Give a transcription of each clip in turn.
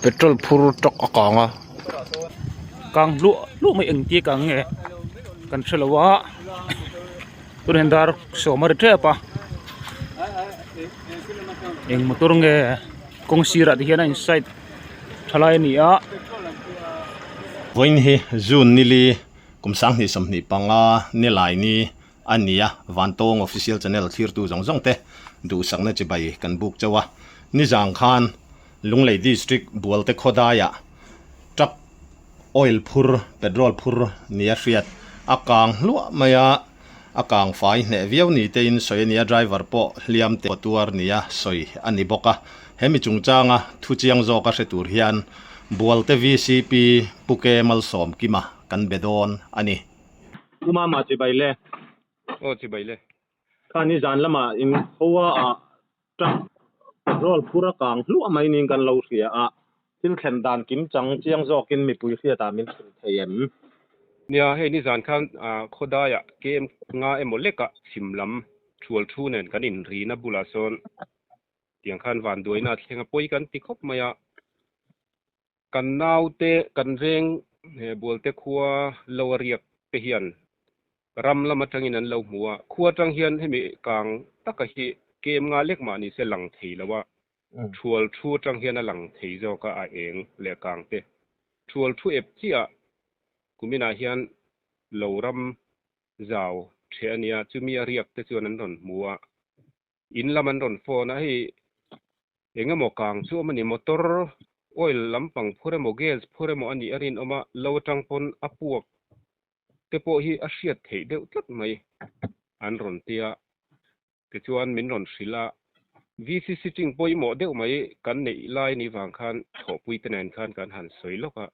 Petrol phur truck a kang a kang hluah hluah mai engtia kang nge kan hre lo a tunah hian dar sawm a ri tep a eng motor nge kawng sirah te hian a in side tha lai a ni a. Vawiin hi June nili kum 2025 nilai ni a ni a, Vantawng Official Channel thlirtu zawng zawng te duhsakna chibai kan buk chauh a, nizang khan Lunglei District Bualte khawdaiah truck oil phur, petrol phur nia hriat a kang hluah mai a, a kang fai hneh viau ni tein sawi a ni a, driver pawh hliam te tuar nia sawi a ni bawk a. He mi chungchanga thu chiang zawka hre tur hian Bualte vcp Pu Ke Malsawmkima kan be dawn a ni. Pu Mama chibai le. Aw chibai le. Khani zan lamah in khaua ah Truck petrol phur a kang hluah mai niin kan lo hria a, thil thlen dan kim chang chiang zawkin mipui hriatah min hrilh thei em? Nia, hei nizan khan khawdaiah KM nga emaw lekah chhim lam thual thu nen kan inrina bulah sawn tiang khan vanduaina a thleng a, pawi kan ti khawp mai a. Kan naute kan veng he Bualte khua lo a riak te hian ram lam atangin an lo hmu a, khua atang hian hemi kang taka hi kem nga lek mah ni se lang thei lo a, thual thu atang hian a lang thei zawk a, a eng leh kang te. Thual thu ep chiah kuminah hian lo ram zau the a nia, chumi a riak te chuan an rawn hmu a, In lam an rawn phone a, hei eng emaw kang chu awm a ni, motor oil lampang phur emaw gas phur emaw a nih a rinawm a, lo atang pawn a puak te pawh hi a hriat theih deuh tlat mai an rawn ti a, tichuan min rawn hrilh a, VC sitting pawimawh deuh mai kan neih lai ni vang khan thawhpui te nen khan kan han sawi lawk a,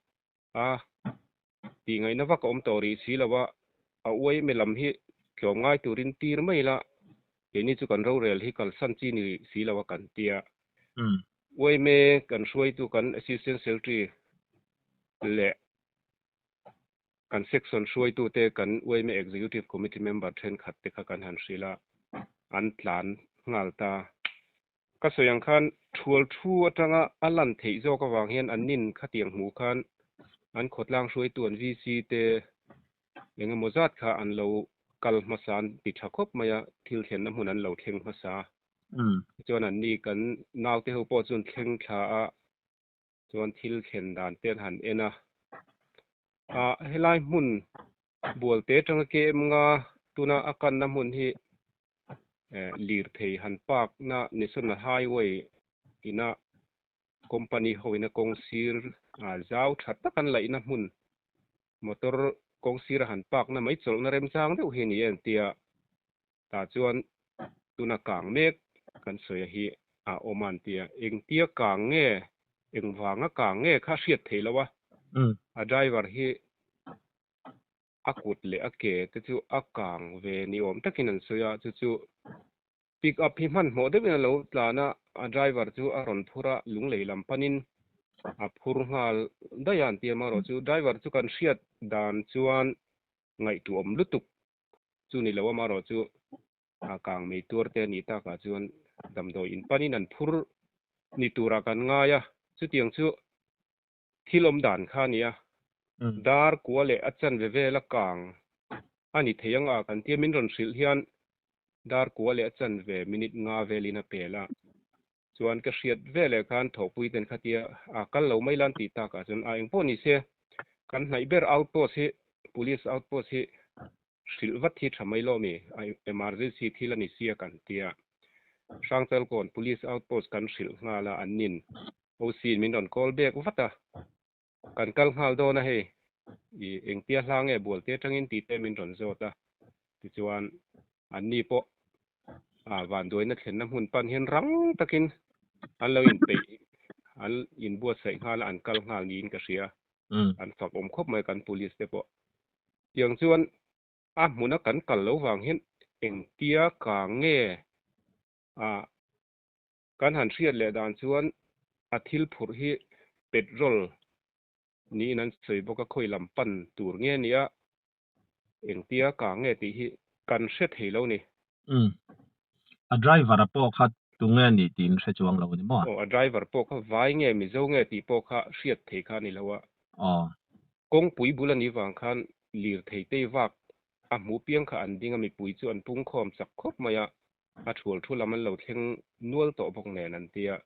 a tih ngaihna vak a awm tawh rih si lo a, a uai me lam hi tlawm ngai turin tir mai ila, keini chu kan rorel hi kalsan chi ni si lo a kan tia. Uai me kan hruaitu kan Assistant Secretary leh kan Section hruaitute kan uai me Executive Committee member thenkhat te kha kan han hrilh a, an tlan nghal ta. Ka sawi ang khan thual thu atanga a lan theih zawk avang hian an nin khatiang hmuh khan an khawtlang hruaitu an VC te eng emaw zat kha an lo kal hmasa an ti tha khawp mai a, thil thlenna hmun an lo thleng hmasa. Tichuan an ni kan naute ho pawh chu an thleng thla a, chuan thil thlen dan te an han en a. Ah helai hmun Bualte atanga KM nga tuna a kanna hmun hi lirthei han park na National Highway ina company ho ina kawng sir zau tha tak an laihna hmun motor kawng sir a han park na mai chawlhna remchang deuh hi a ni e an tia tah chuan tuna kang mek kan sawi a hi a awm a an tia engtia kang nge engvanga kang nge kha a hriat theih loh a a driver hi a kut leh a ke te chu a kang ve ni awm takin an sawi a, chu chu pick up hi hmanhmawh deuhin a lo tlan a, a driver chu a rawn phur a, lunglei lam panin a phur nghal daih a an ti a, amaherawhchu driver chu kan hriat dan chuan ngaihtuahawm lutuk chu ni lo amaherawhchu a kang mei tuar te a nih takah chuan damdawi in panin an phur ni turah kan ngai a, chutiang chu Thil awm dan kha a nia, dar kua leh a chanve vel a kang a ni thei ang a kan tia min rawn hrilh hian dar kua leh a chanve minute nga velin a pel a, chuan ka hriat veleh khan thawhpui ten khatia a kal lo mai lan tih takah chuan a engpawh ni se kan hnaih ber outpost hi police outpost hi hrilh vat hi tha mai lo mi a emergency thil a ni sia kan tia Hrangchalkawn police outpost kan hrilh nghal a an nin OC in min rawn call back vat a, kan kal nghal dawn a hei, i engtia hla nge Bualte atangin tih te min rawn zawt a, tichuan anni pawh a vanduaina thlenna hmun pan hian rang takin an lo inpeih, an inbuatsaih nghal a, an kal nghal niin ka hria, an fak awm khawp mai kan police te pawh. Tiang chuan a hmuna kan kal lo vang hian engtia kang nge a Kan han hriat leh dan chuan a thil phurh hi petrol niin an sawi bawk a, khawi lam pan tur nge nia, engtia kang nge tih hi kan hre thei lo ni. Umm. A driver a pawh kha Tunge a nih tih in hre chuang lo a ni maw? Aw, a driver pawh kha vai nge Mizo nge tih pawh kha hriat thei kha a ni lo a. Aw. Kawngpui bul a nih vang khan lirthei tei vak a hmuh piang kha an ding a, mipui chu an pungkhawm chak khawp mai a, a thual thu lam an lo thleng nual tawh bawk nen an ti a.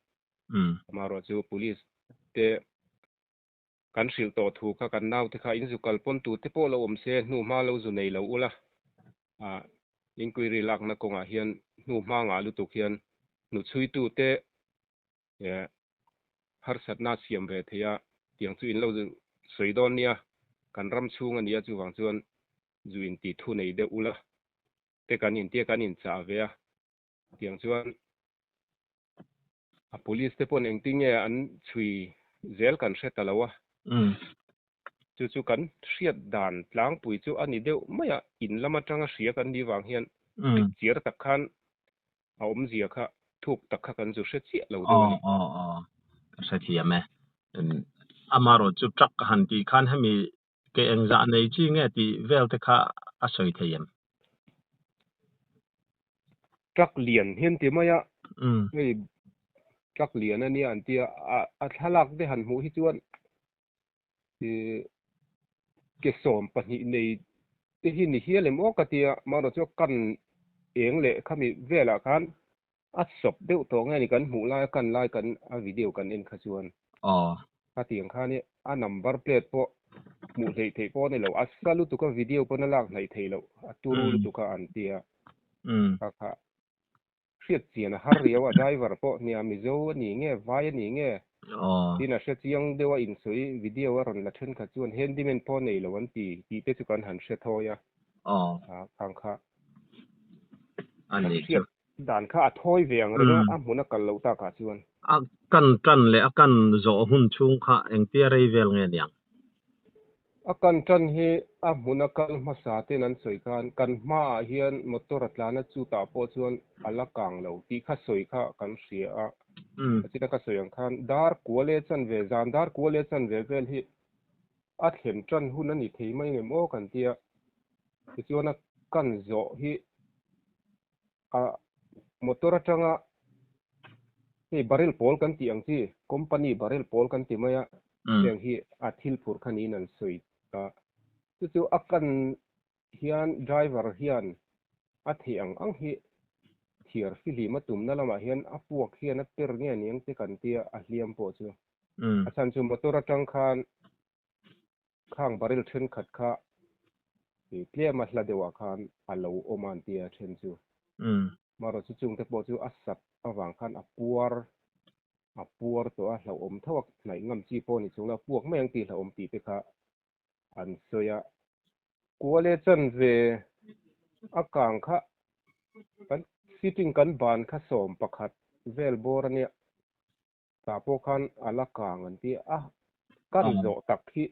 Amaherawh chu police te kan hrilh tawh thu kha kan naute kha in zu kal pawn tu te pawh lo awm se hnu hma lo zu nei lo ula, ah inquiry lakna kawngah hian hnu hma ngah lutuk hian hnuchhuitu te eh harsatna a siam ve thei a, tiang chu in lo sawi dawn nia, kan ram chhung a nia chuvang chuan zu in tih thu nei deuh ula te kan intia kan inchah ve a, tiang chuan a police te pawn engtin nge an chhui zel kan hre ta lo a, chu chu kan hriat dan tlangpui chu a ni deuh mai a, in lam atanga hria kan nih vang hian chiar tak khan a awmzia kha thuk tak kha kan zu hre chiah lo deuh a ni. Aw aw aw ka hrethiam e. Amaherawh chu truck ka han tih khan hemi ke engzah nei chi nge tih vel te kha a sawi thei em? Truck lian hi an ti mai a, hei truck lian a nia an ti a, a thlalak te han hmuh hi chuan ih ke 12 nei te hi ni hial em aw ka ti a, amaherawh chu kan eng leh khami velah khan a sawp deuh tawh nge ni kan hmuh lai a kan lai kan a video kan en kha chuan khatiang khan i a number plate pawh hmuh hleih theih pawh a ni lo, a sa lutuk a video pawn a lak hnaih theih loh a turu lutuk a an ti a kha kha. Hriat chian a har riau a, driver pawh nia Mizo a ni nge vai a ni nge tin a hre chiang deuh a insawi video a rawn la thenkhat chuan handyman pawh nei lo an ti tih te chu kan han hre thawi a, khang kha kan hriat dan kha a thawi ve ang reng a, a hmun a kal loh takah chuan. A kan tan leh a kan zawh hun chhung kha engtia rei vel nge niang? A kan tan hi a hmuna kal hmasa ten an sawi khan kan hmaah hian motor a tlan a chutah pawh chuan a la kang lo tih kha sawi kha kan hria a. China ka sawi ang khan dar kua leh chanve, zan dar kua leh chanve vel hi a thlen tan hun a ni thei mai ngem aw kan tia. Tichuan a kan zawh hi a motor atanga hei barrel pawl kan tih ang chi company barrel pawl kan ti mai a heng hi a thil phurh kha niin an sawi ta chu chu a kan hian driver hian a theih ang ang hi thiar fihlim a tumna lamah hian a puak hian a per nge niang te kan tia a hliam pawh chu a chhan chu motor atang khan Khang barrel thenkhat kha tlem a hla deuhah khan a lo awm a an ti a then chu. Marawh chu chungte pawh chu a sat avang khan a puar a puar tawh a hlauhawm tho a hnaih ngam chi pawh a ni chung lo a puak mai ang tih hlauhawm tih te kha an sawi a. Kuale chanve a kang kha kan sitting kan ban kha 11 vel bawr a nia. Tah pawh khan a la kang an ti a, kan zawh tak hi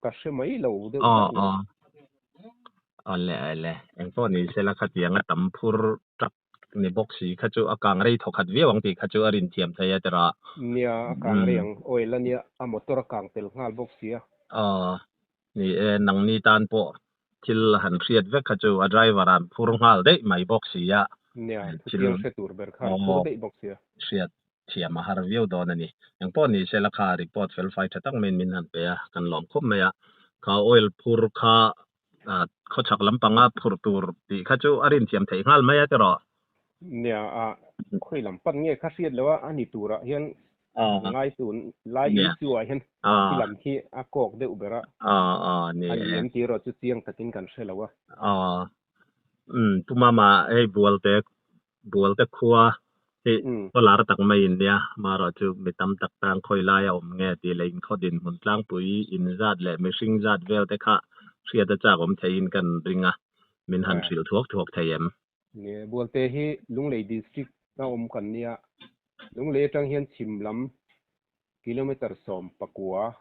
ka hre mai lo deuh tlat mai. Awle awle, eng pawh ni sela khatiang a tam phur tak ni bawk si kha chu a kang rei thawkhat viau ang tih kha chu a rin thiam thei a tira. Nia, a kang rei ang, oil a nia, a motor a kang tel nghal bawk sia. Aw, ni e, nangni tan pawh thil han hriat vek kha chu a driver an phur nghal daih mai bawk si a. Nia, thutiang hre tur ber kha an phur daih bawk si a. Hriat thiam a har viau dawn a ni. Engpawh ni sela kha report fel fai tha tak maiin min han pe a, kan lawm khawp mai a. Kha oil phur kha khawchhak lampanga phurh tur tih kha chu a rin thiam theih nghal mai a tiraw? Nia, a khawi lam pan nge kha hriat loh a, a ni turah hian ngai tun lai in chu ah hian khi lam khi a kawk deuh ber a, a ni em tih erawh chu chiang takin kan hre lo a. Umm Pu Mama hei Bualte Bualte khua hi khaw lar tak mai in nia, amaherawh chu mi tam tak tan khawi lai a awm nge tih leh inkhaw dinhmun tlangpui in zat leh mihring zat vel te kha hriat a chak awm theiin kan ring a, min han hrilh thuak thuak thei em? Ni, Bualte hi Lunglei District a awm kan nia. Lunglei atang hian chhim lam kilometer 19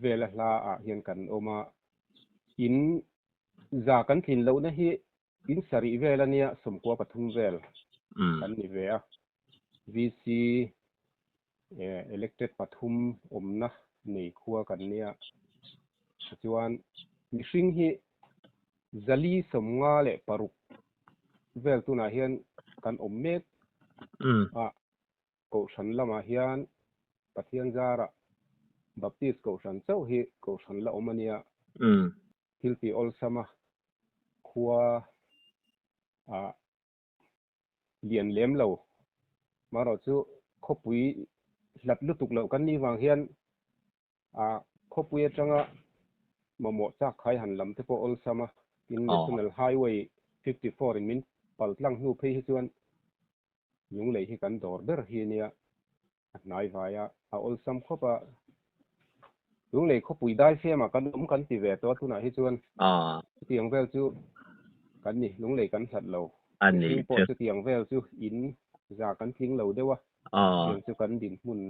vela hla ah hian kan awm a. In za kan tlin lohna hi in sarih vel a nia, 93 vel kan ni ve a. VC elected pathum awmna nei khua kan nia. Chuan mihring hi 456 vel tunah hian kan awm mek a, Kohhran lamah hian Pathian zarah Baptist Kohhran chauh hi Kohhran la awm a nia. Thil tih awlsama khua ah lian lem lo. Marawh chu khawpui hlat lutuk loh kan nih vang hian ah khawpui atanga mamawh chak khai han lam te pawh awlsam a, tin National Highway 54 in min pal tlang hnu phei hi chuan Lunglei hi kan dawr ber hi nia, a hnai vai a, a awlsam khawp a. Lunglei khawpui daifemah kan awm kan ti ve tawh a tunah hi chuan chutiang vel chu kan ni, Lunglei kan hlat lo. Mihring pawh chutiang vel chu in za kan tling lo deuh a, chutiang chu kan dinhmun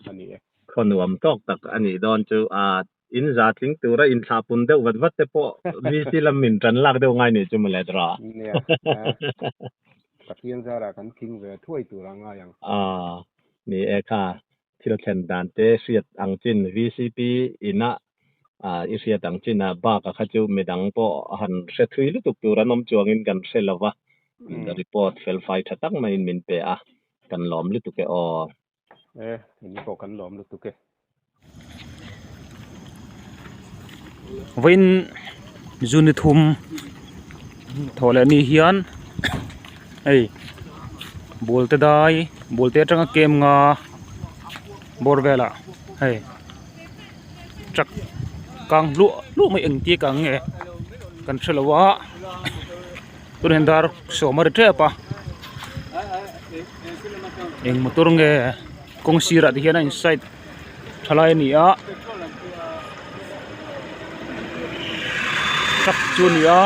a ni e. Khaw nuam tawk tak a nih dawn chu a, in za tling tura inthlah pun deuh vat vat te pawh VC lam min tan lak deuh ngai nih chu mawle tura. Nia, Pathian zarah kan tling ve thuai tur a ngai ang. Aw, ni e kha, thil thlen dan te hriat ang chin VCP ina i hriat ang chin a bak a kha chu midang pawh han hre thui lutuk tur an awm chuangin kan hre lo va, report felfai tha tak maiin min pe a, kan lawm lutuk e aw. E, in pawh kan lawm lutuk e. Vawiin June thum thawh leh ni hian hei ball te dai ball te atanga kem nga bawr velah hei truck kang hluah hluah mai engtia kang nge kan hrelo a tunah hian dar sawm a ri tep a. Eng motor nge kawng sirah te hian a in side tha lai a ni a truck chu a ni a.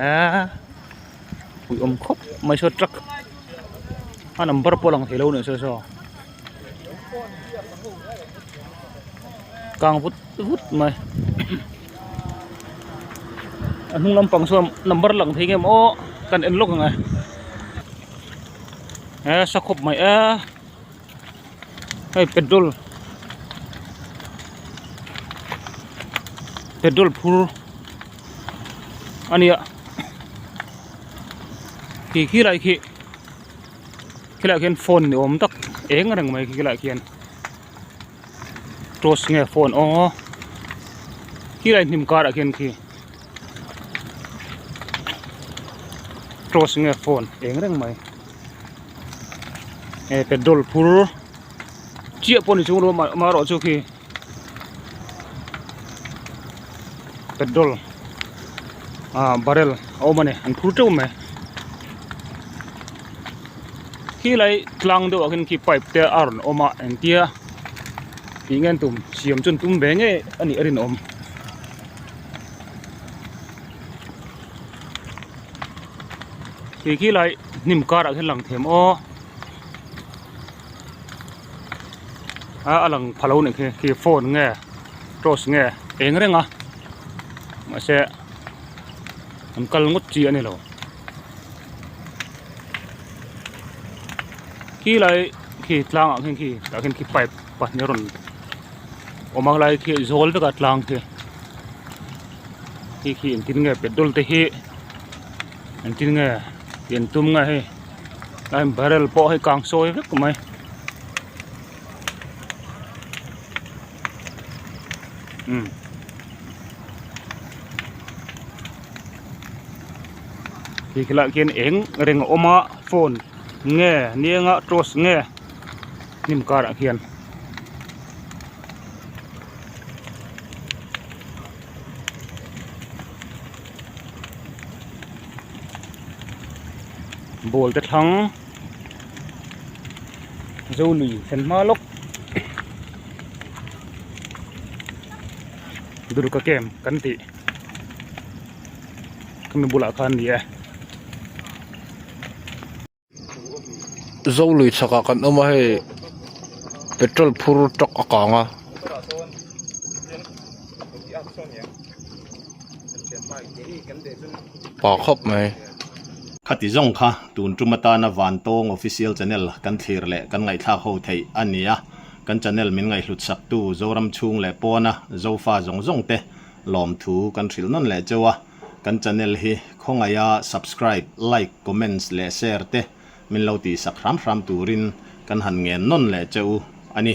Eee pui awm khawp mai saw truck a number pawh a lang thei lo a nih saw saw. Kang vut vut mai a hnung lampang sawn number lang thei nge maw kan en lawk ang e he sa khawp mai e hei petrol petrol phur a nia khi khi lai khi. Khilaiah khian phone ni awm tak eng reng mai khi khilaiah khian torch nge phone aw khilai hnim karah khian khi torch nge phone eng reng mai e petrol phur chiah pawh ni chung lo amaherawh chu khi petrol ah barrel a awm a ni an phur teuh mai khilai tlang deuh ah khian khi pipe te a rawn awm a engtia tih nge an tum siam chu an tum ve ngei a nih a rinawm. Khi khilai hnim karah khian lang them aw. A a lang pha lo nih khi khi phone nge torch nge eng reng a mahse an kal ngawt chi a ni lo khi lai khi tlang ah khian khi tah khian khi pipe pahnih a rawn awm a lai khi zawl vek a tlang khi khi khi engtin nge petrol te hi engtin nge pian tum nge hei. Lai barrel pawh hei kang sawi vek mai. Umm. Khi khilaiah khian eng reng a awm a phone nge nianga torch nge hnim karah khian. Ball te thlang zo lui thlen hma lawk Durga camp kan tih khami bulah khan a ni e. Zo lui chhakah kan awm a hei petrol phur truck a kang a. Pa khawp mai. Khati zawng kha tun tum atana Vantawng Official Channel kan thlir leh kan ngaihthlak ho theih a ni a. Kan channel min ngaihhlut saktu Zoram chhung leh pawna Zofa zawng zawng te lawmthu kan hrilh nawn leh cheu a. Kan channel hi khawngaiha subscribe, like, comments leh share te min lo tihsak hram hram turin kan han ngen nawn leh cheu a ni.